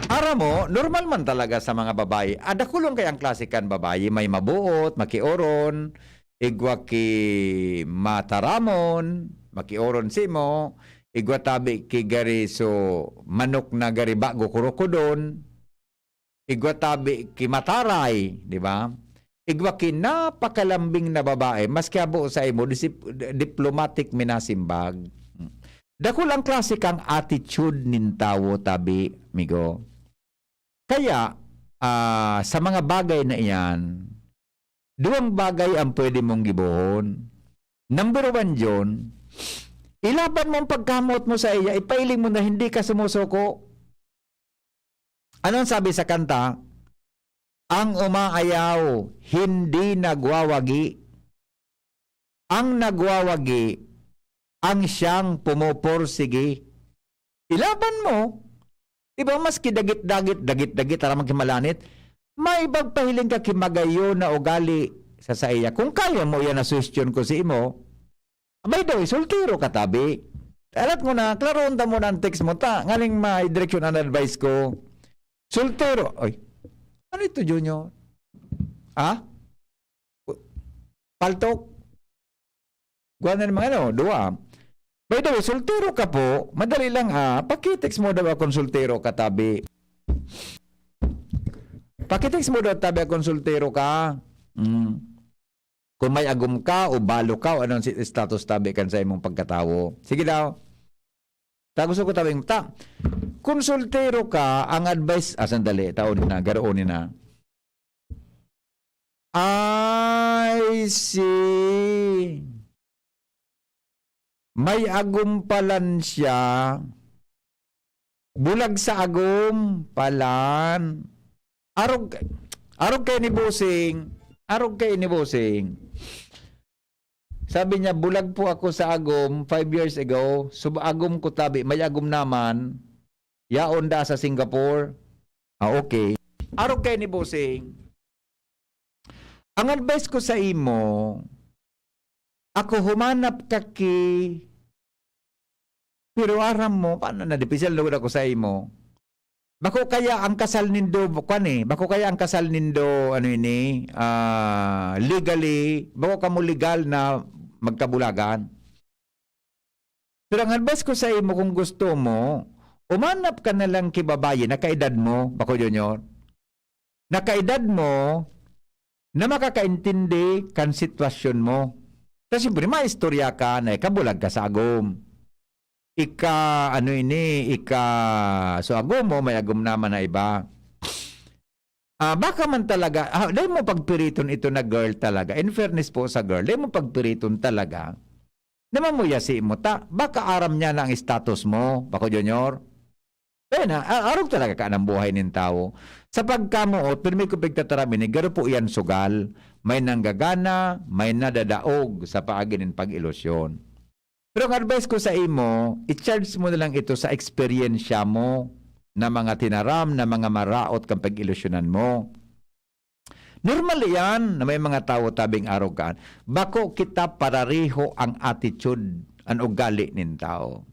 Aram mo, normal man talaga sa mga babae. Ah, dakulon kay ang klase kan babae, may mabuot, makioron, igwa ki mataramon, makioron simo, igwa tabi ki gari so manok na gari bago kurukodon, igwa tabi ki mataray, di ba? Igwa ki napakalambing na babae, maski habo sa imo, disip-, diplomatic minasimbag. Dakul ang klase kang attitude nin tawo, tabi, migo. Kaya, ah, sa mga bagay na iyan, duwang bagay ang pwede mong gibohon. Number one, John, ilaban mo ang pagkamot mo sa iya, ipailing mo na hindi ka sumusuko. Ano ang sabi sa kanta? Ang umaayaw, hindi nagwawagi. Ang nagwawagi, ang siyang pumupursigi. Ilaban mo. Di ba, maski dagit-dagit, dagit-dagit, aram man ki malanit, may pagpahiling ka ki magayon na ugali sa saiya. Kung kaya mo, yan na suhestyon ko sa imo. By the way, soltero ka, tabi. Alat mo na, klaroon ta mo na ang text mo, ta. Nganing may direksyon ang advice ko. Soltero. Oy, ano ito, Junior? Ha? Paltok? Kuha na ng mga ano, duwa. By the way, soltero ka po, madali lang, ah, pakitext mo daw akong soltero ka, tabi. Pakitext mo daw, tabi, akong soltero ka. Mm. Kung may agom ka, o balo ka, o anong si-, status, tabi, kan sa imong pagkatawo. Sige daw. Ta, gusto ko, tabi, ta, kung soltero ka, ang advice, ah, sandali, taon na, garoon na. Ay, si may agom palan siya. Bulag sa agom palan. Arog, arog kay ni Bossing. Arog kay ni Bossing. Sabi niya, "Bulag po ako sa agom five years ago. Sub-agom ko tabi, may agom naman. Yaon da sa Singapore." Ah, okay. Arog kay ni Bossing. Ang advice ko sa imo, ako humanap ka ki, pero aram mo, paano na, dipisil na ako sa imo. Bako kaya ang kasal nindo, kwan eh, bako kaya ang kasal nindo, ano ini, ah, legally, bako kamo legal na magkabulagan. Pero ang advice ko sa imo, kung gusto mo, umanap ka na lang ki babayi na kaedad mo, bako, Junior. Na kaedad mo, na makakaintindi kan sitwasyon mo. Kasi siyempre, maistorya ka na ikabulag ka sa agom. Ika, ano ini, ika, so agom mo, may agom naman na iba. Ah, baka man talaga, ah, dahil mo pagpiriton ito na girl talaga. In fairness po sa girl, dahil mo pagpiriton talaga, naman mo yasi mo ta, baka aram niya na ang status mo, bako, Junior. Kaya na, a-, arog talaga ka ng buhay nin tawo. Sa pagkamoot, pirmi ko pigtataram ini, garo po iyan sugal. May nanggagana, may nadadaog sa paagi nin pag-ilusyon. Pero ang advice ko sa imo, i-charge mo na lang ito sa eksperyensya mo na mga tinaram, na mga maraot kang pag-ilusyonan mo. Normal iyan na may mga tawo tabing arog kaan. Bako kita parareho ang attitude, an ugali nin tawo.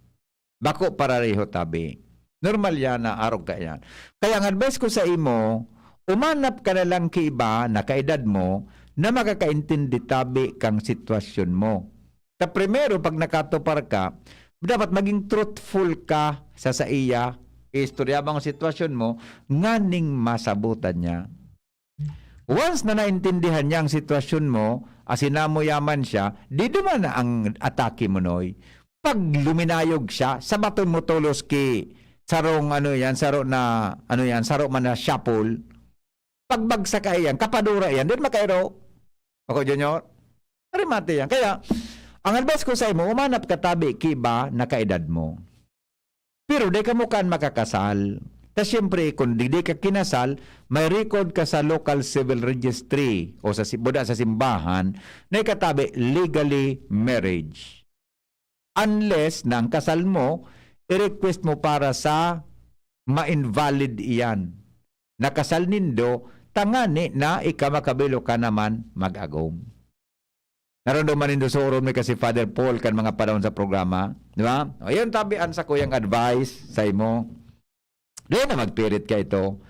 Bako parareho tabi. Normal yan na arog ka yan. Kaya ang advice ko sa imo, umanap ka na lang ki iba na kaedad mo na makakaintindi tabi kang sitwasyon mo. Sa primero, pag nakatupar ka, dapat maging truthful ka sa saiya, istorya mo ang sitwasyon mo, nganing masabutan niya. Once na naintindihan niya ang sitwasyon mo, asin namuyaman siya, di duman na ang atake mo, Noy. Pag luminayog siya, sabaton mo tolos ki sarong ano yan, saro na, ano yan, saro man na shapol. Pagbagsak ka iyan, kapadura iyan, din makairo. Ako, Junior, remate yan. Kaya, ang advice ko sa imo, umanap ka tabi ki iba na kaedad mo. Pero dai kamo kan makakasal. Ta siyempre, kung di, di ka kinasal, may record ka sa local civil registry o sa si-, buda sa simbahan na ikatabi legally marriage. Unless na ang kasal mo, i-request mo para sa ma-invalid iyan. Nakasal nindo, tangani na ika makabilo ka naman mag-agom. Naramdaman nindo sa oron may kasi Father Paul kan mga panahon sa programa, di ba? O, yun tabi ang sakuyang advice sa imo. Dai na magpirit ka ito.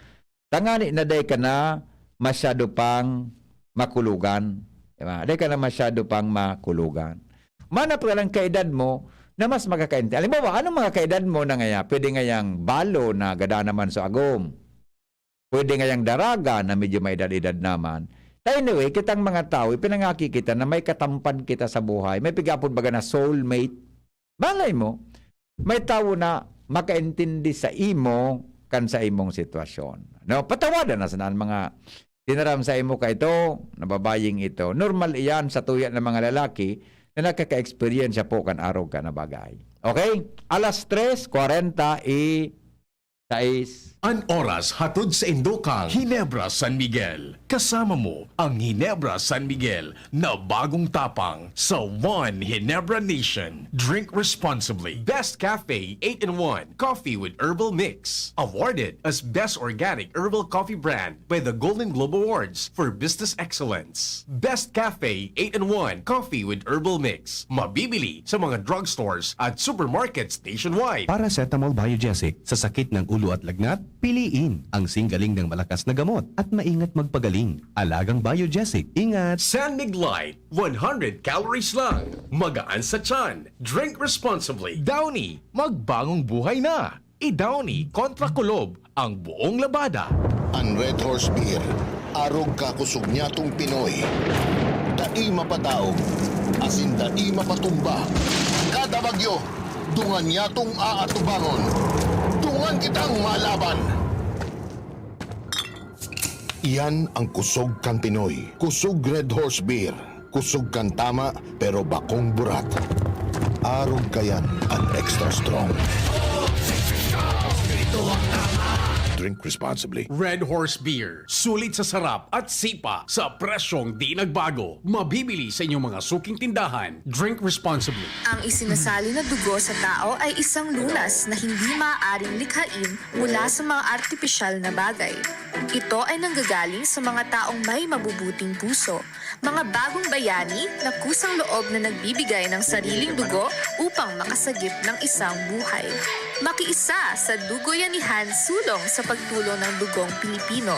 Tangani na dai ka na masyado pang makulugan. Di ba? Dai ka na masyado pang makulugan. Manap ka lang kaedad mo na mas makakainti. Halimbawa, anong mga kaedad mo na ngaya? Pwede ngayang balo na gada naman sa agom. Pwede ngayang daraga na medyo may edad-edad naman. Ta anyway, kitang mga tao, ipinangaki kita na may katampan kita sa buhay. May pigapon baga na soulmate. Malay mo, may tawo na makaintindi sa imo kan sa imong sitwasyon. No, patawadan na sana ang mga tinaram sa imo ka ito, nababaying ito. Normal iyan sa tuya ng mga lalaki na nakaka-experience po kan arog ka na bagay. Okay? Alas tres kwarenta y seis. An oras hatod sa indo kang Ginebra San Miguel. Kasama mo ang Ginebra San Miguel na bagong tapang sa One Ginebra Nation. Drink responsibly. Best Cafe eight-in-one Coffee with Herbal Mix. Awarded as Best Organic Herbal Coffee Brand by the Golden Globe Awards for Business Excellence. Best Cafe eight-in-one Coffee with Herbal Mix. Mabibili sa mga drugstores at supermarkets nationwide. Paracetamol Biogesic, sa sakit ng ulo at lagnat, piliin ang singgaling ng malakas na gamot at maingat magpagaling. Alagang Biogesic, ingat! San Mig Light, one hundred calories lang. Magaan sa tiyan. Drink responsibly. Downy, magbagong buhay na. I-Downy kontra kulob ang buong labada. An Red Horse Beer, arog ka kusog nyatong Pinoy. Dai mapadaog, asin dai mapatumba. Kada bagyo, dungan nyatong aatubangon. Dungan kitang malaban. Iyan ang kusog kan Pinoy. Kusog Red Horse Beer. Kusog kan tama, pero bakong burat. Arog kayan an Extra Strong. Drink responsibly. Red Horse Beer. Sulit sa sarap at sipa sa presyong di nagbago. Mabibili sa inyong mga suking tindahan. Drink responsibly. Ang isinasali na dugo sa tao ay isang lunas na hindi maaaring likhain mula sa mga artipisyal na bagay. Ito ay nanggagaling sa mga taong may mabubuting puso, mga bagong bayani na kusang loob na nagbibigay ng sariling dugo upang makasagip ng isang buhay. Makiisa sa Dugoyanihan sulong sa pagtulong ng dugong Pilipino.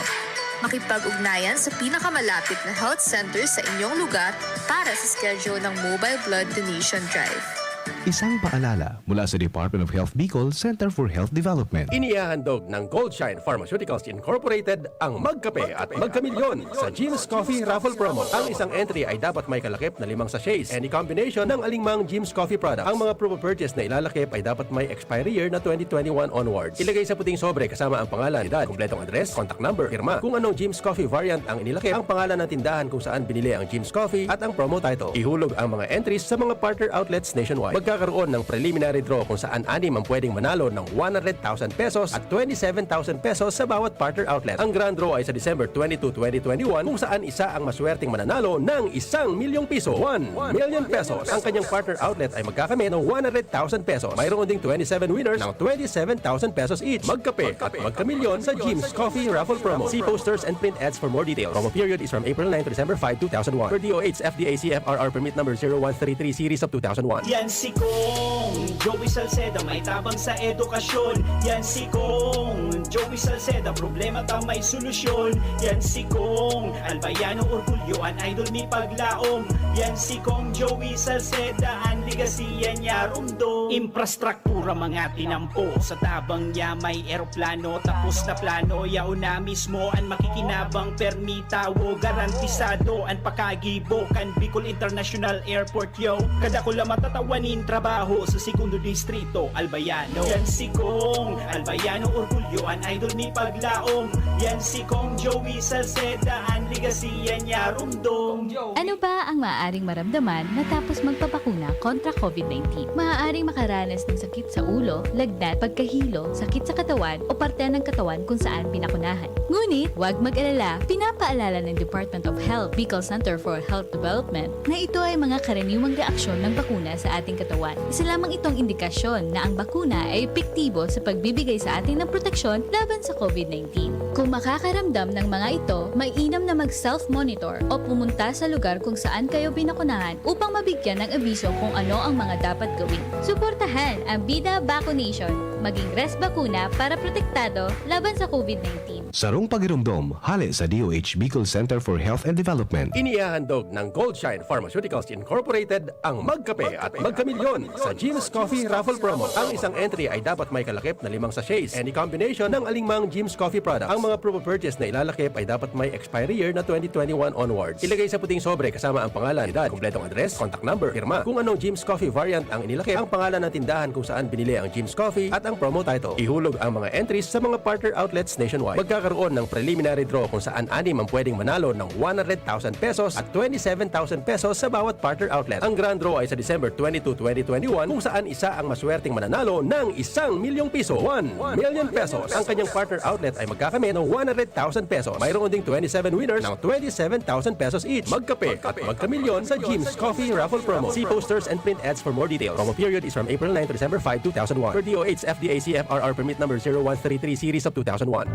Makipag-ugnayan sa pinakamalapit na health center sa inyong lugar para sa schedule ng Mobile Blood Donation Drive. Isang paalala mula sa Department of Health Bicol Center for Health Development. Inihahandog ng Goldshine Pharmaceuticals Incorporated ang Magkape at Magkamilyon sa Jim's Coffee Raffle Promo. Ang isang entry ay dapat may kalakip na limang sachets. Any combination ng alingmang Jim's Coffee product. Ang mga promo purchase na ilalakip ay dapat may expiry year na twenty twenty-one onwards. Ilagay sa puting sobre kasama ang pangalan, edad, kompletong address, contact number, pirma. Kung anong Jim's Coffee variant ang inilakip, ang pangalan ng tindahan kung saan binili ang Jim's Coffee at ang promo title. Ihulog ang mga entries sa mga partner outlets nationwide. Magkakaroon ng preliminary draw kung saan anim ang pwedeng manalo ng one hundred thousand pesos at twenty-seven thousand pesos sa bawat partner outlet. Ang grand draw ay sa December twenty-two, twenty twenty-one, kung saan isa ang maswerteng mananalo ng isang milyong piso, one million pesos. Ang kanyang partner outlet ay magkakamit ng one hundred thousand pesos. Mayroon ding twenty-seven winners ng twenty-seven thousand pesos each. Magkape at magkamilyon sa Jim's Coffee Raffle Promo. See posters and print ads for more details. Promo period is from April nine to December five, two thousand one. Per D O H F D A C F R R permit number zero one three three series of two thousand one. Yan si Kong Joey Salceda, may tabang sa edukasyon. Yan si Kong Joey Salceda, problema ta may solusyon. Yan si Kong Albayano Orgulyo, an idol mi paglaom. Yan si Kong Joey Salceda, an legasiya niya rumdom. Infrastruktura mga tinampo, sa tabang niya may eroplano. Tapos na plano, yaon na mismo an makikinabang, permi tawo, garantisado an pakagibo kan Bicol International Airport, yo. Kadakula matatawan nin trabaho sa segundo distrito, Albayano. Yan si Kong Albayano Orgulyo, an idol mi paglaom. Yan si Kong Joey Salceda, an legasiya niya rumdom. Ano ba ang maaaring maramdaman matapos magpabakuna kontra COVID nineteen? Maaaring makaranas ng sakit sa ulo, lagnat, pagkahilo, sakit sa katawan o parte ng katawan kung saan pinakunahan. Ngunit, huwag mag-alala, pinapaalala ng Department of Health, Bicol Center for Health Development, na ito ay mga karaniwang reaksyon ng bakuna sa ating katawan. Isa lamang itong indikasyon na ang bakuna ay epektibo sa pagbibigay sa atin ng proteksyon laban sa COVID nineteen. Kung makakaramdam ng mga ito, mainam na mag-self-monitor o pumunta sa lugar kung saan kayo binakunahan upang mabigyan ng abiso kung ano ang mga dapat gawin. Suportahan ang Bida Vaccination. Maging res bakuna para protektado laban sa COVID nineteen. Sarong pagiromdom, hale sa D O H Bicol Center for Health and Development. Inihahandog ng Goldshine Pharmaceuticals Incorporated ang Magkape at Magkamilyon sa Jim's Coffee Raffle Promo. Ang isang entry ay dapat may kalakip na limang sachets. Any combination ng alingmang Jim's Coffee product. Ang mga promo purchase na ilalakip ay dapat may expiry year na twenty twenty-one onwards. Ilagay sa puting sobre kasama ang pangalan, edad, kompletong address, contact number, pirma. Kung anong Jim's Coffee variant ang inilakip, ang pangalan ng tindahan kung saan binili ang Jim's Coffee at ang promo title. Ihulog ang mga entries sa mga partner outlets nationwide. Magkakaroon ng preliminary draw kung saan anim ang pwedeng manalo ng one hundred thousand pesos at twenty-seven thousand pesos sa bawat partner outlet. Ang grand draw ay sa December twenty-two, twenty twenty-one, kung saan isa ang maswerteng mananalo ng isang milyong piso, one million pesos. Ang kanyang partner outlet ay magkakamit ng one hundred thousand pesos. Mayroon ding twenty-seven winners ng twenty-seven thousand pesos each. Magkape at magkamilyon sa Jim's Coffee Raffle Promo. See posters and print ads for more details. Promo period is from April nine to December five, two thousand one. Per D O H F D A C F R R permit number zero one three three series of two thousand one.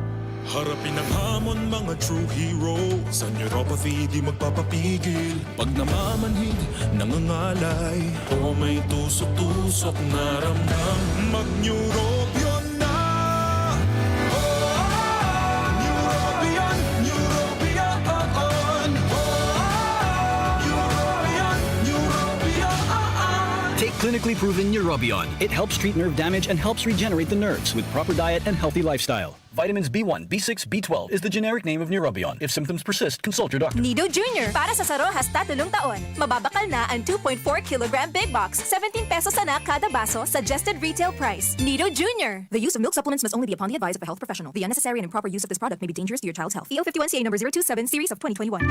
Harapin ang hamon, mga true hero. Sa neuropathy, di magpapapigil. Pag namamanhid, nangangalay, o may tusok-tusok na ramdam, mag-Neurobion na! Neurobion, Neurobion, Neurobion, Neurobion. Take Clinical Clinically proven Neurobion. It helps treat nerve damage and helps regenerate the nerves with proper diet and healthy lifestyle. Vitamins B one, B six, B twelve is the generic name of Neurobion. If symptoms persist, consult your doctor. Nido Junior, para sa sarohas tatulong taon. Mababakal na ang two point four kilogram Big Box, seventeen pesos sana kada baso, suggested retail price. Nido Junior. The use of milk supplements must only be upon the advice of a health professional. The unnecessary and improper use of this product may be dangerous to your child's health. E O fifty-one C A number zero two seven, series of twenty twenty-one.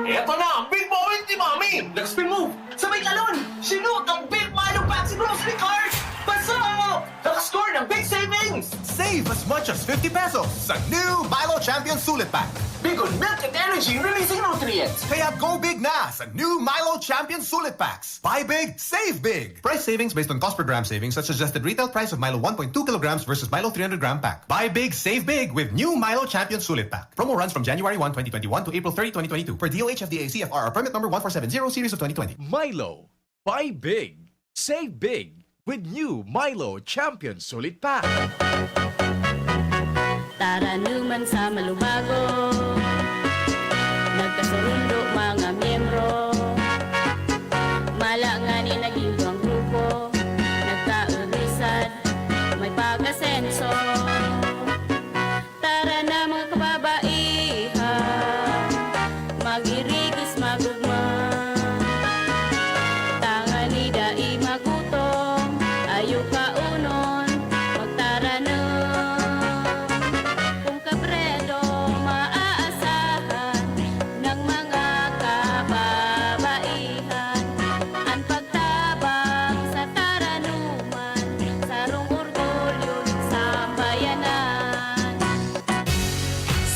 Eto na ang big moment ni Mami! Nag-spin move! Sabay talon! Sinuot ang Big Milo Pack sa grocery cart! Pasok! Nakascore ng big savings! Save as much as fifty pesos sa new Milo Champion Sulit Pack. Big on milk and energy releasing nutrients! Kaya go big na sa new Milo Champion Sulit Packs. Buy big, save big. Price savings based on cost per gram savings at suggested retail price of Milo one point two kilograms versus Milo three hundred gram pack. Buy big, save big with new Milo Champion Sulit Pack. Promo runs from January one, twenty twenty-one to April thirty, twenty twenty-two, per D O H F D A C F R or permit number one four seven zero series of twenty twenty. Milo. Buy big. Save big. With new Milo Champion Sulit Pack. Taranuman sa malubago, nagkasurundo mga miyembro. Mala ngani naging duwang grupo, nagkaurisan, may pag-asenso. Tara na mga kababaihan, mag-irigis magugma. Tangani dai magutom, ayo kaunon, magtaranom. Kung kabredo maaasahan ng mga kababaihan, an pagtabang sa taranuman, sarong orgulyo nin sambayanan.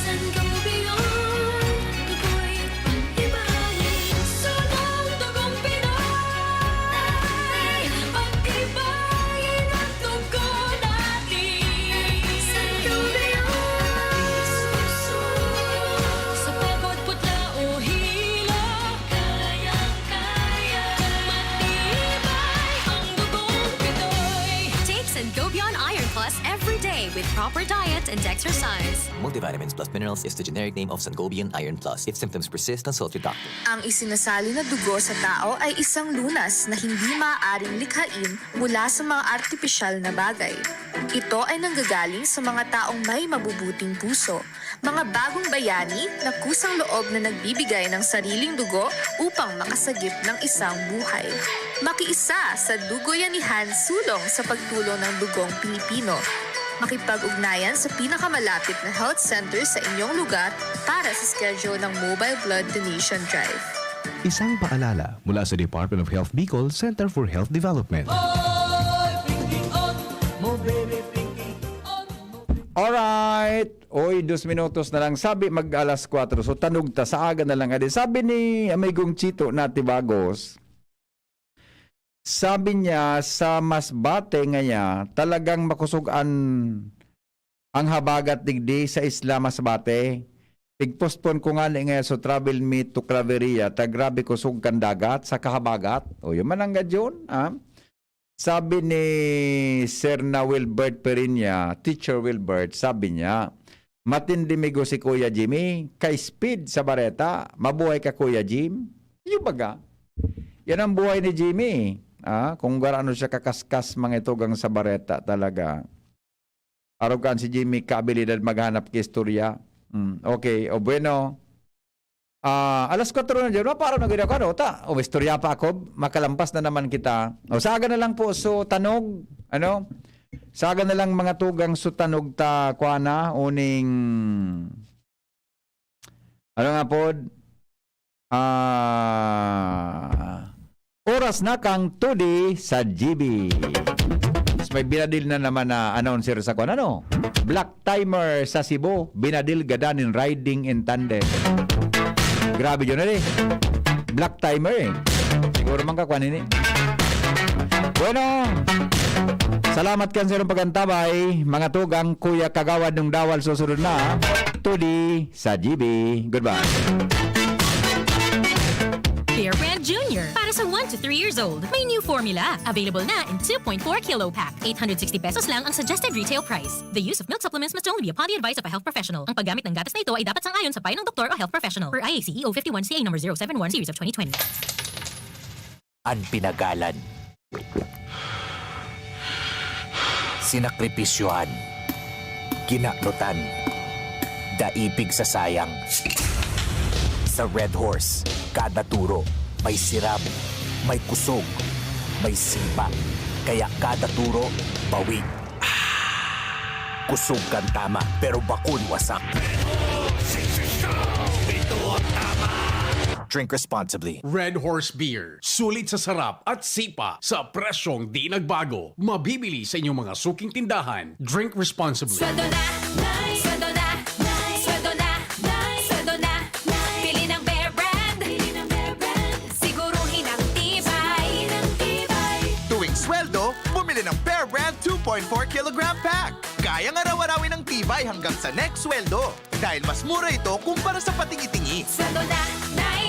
Sangobion, dugoy, pag-ibahin, sunong dugong Pinoy. Pag-ibahin ang dugo natin. Sangobion, sa pagod, putla o hilo, kayang-kaya. Matibay ang dugong Pinoy. Take Sangobion Iron Plus every day with proper diet and exercise. Multivitamins plus minerals is the generic name of Sangobion Iron Plus. If symptoms persist, consult your doctor. Ang isinasali na dugo sa tao ay isang lunas na hindi maaaring likhain mula sa mga artipisyal na bagay. Ito ay nanggagaling sa mga taong may mabubuting puso, mga bagong bayani na kusang loob na nagbibigay ng sariling dugo upang makasagip ng isang buhay. Makiisa sa Dugoyanihan Sulong sa Pagtulong ng Dugong Pilipino. Makipag-ugnayan sa pinakamalapit na health center sa inyong lugar para sa schedule ng Mobile Blood Donation Drive. Isang paalala mula sa Department of Health Bicol Center for Health Development. Alright. Oy, dos minutos na lang. Sabi mag alas kwatro. So, tanog ta sa aga na lang. Adi. Sabi ni Amigong Chito Natibagos, sabi niya, sa Masbate ngaya, talagang makosog an, ang habagat digdi sa Isla Masbate. Pig-postpone ko ngani ngaya so travel me to Claveria, ta grabe kosog kan dagat sa kahabagat. O, yun man ang gadyon, ah. Sabi ni Sir na Wilbert Perinya, Teacher Wilbert, sabi niya, "Matindi migo si Kuya Jimmy, ka-speed sa bareta. Mabuhay ka, Kuya Jim." Yung baga, yan ang buhay ni Jimmy. Ah, kung garano siya kakaskas, mga itugang sa bareta talaga. Arog kan si Jimmy, kaabilidad maghanap ki istorya. Mm, okay, o bueno. Ah, alas kwatro na dyan, maparo na gid ako, ano, ta? O, istorya pa ako, makalampas na naman kita. O, sa aga na lang po, so, tanog, ano? Sa aga na lang, mga tugang, so, tanog ta, kuha na, uning, ano nga pod? Ah, oras na kang two D sa G B. Mas may binadil na naman na announcer sa kwan, ano? Black Timer sa Cebu, binadil gadan nin riding in tandem. Grabe yun, eh. Black Timer, eh. Siguro man kakuan ini. Bueno, salamat kan sa inyong pag-antabay, mga tugang, Kuya Kagawad ng Dawal, susunod na, two D sa G B. Goodbye. Bear Brand Junior para sa one to three years old. May new formula. Available na in two point four kilo pack. Eight hundred sixty pesos lang ang suggested retail price. The use of milk supplements must only be upon the advice of a health professional. Ang paggamit ng gatas na ito ay dapat sang-ayon sa payo ng doktor o health professional. Per I A C E O fifty-one C A number zero seven one, series of twenty twenty. An pinagalan Sinakripisyohan, kinaknutan, daipig sa sayang. Sa Red Horse, kada turo may sirab, may kusog, may sipa. Kaya kada turo, bawi. Kusog kan tama, pero bakun wasak. Drink responsibly. Red Horse Beer. Sulit sa sarap at sipa sa presyong di nagbago. Mabibili sa inyong mga suking tindahan. Drink responsibly. Sweldo na, Nay! Sweldo na, Nay! Sweldo na, Nay! Sweldo na, Nay! Pili ng Bear Brand! Pili ng Bear Brand! Siguruhin ang tibay! Ang tibay! Tuwing sweldo, bumili ng Bear Brand two point four kilogram pack. Kayang araw-arawin ang tibay hanggang sa next sweldo. Dahil mas mura ito kumpara sa patingi-tingi. Sweldo na, Nay!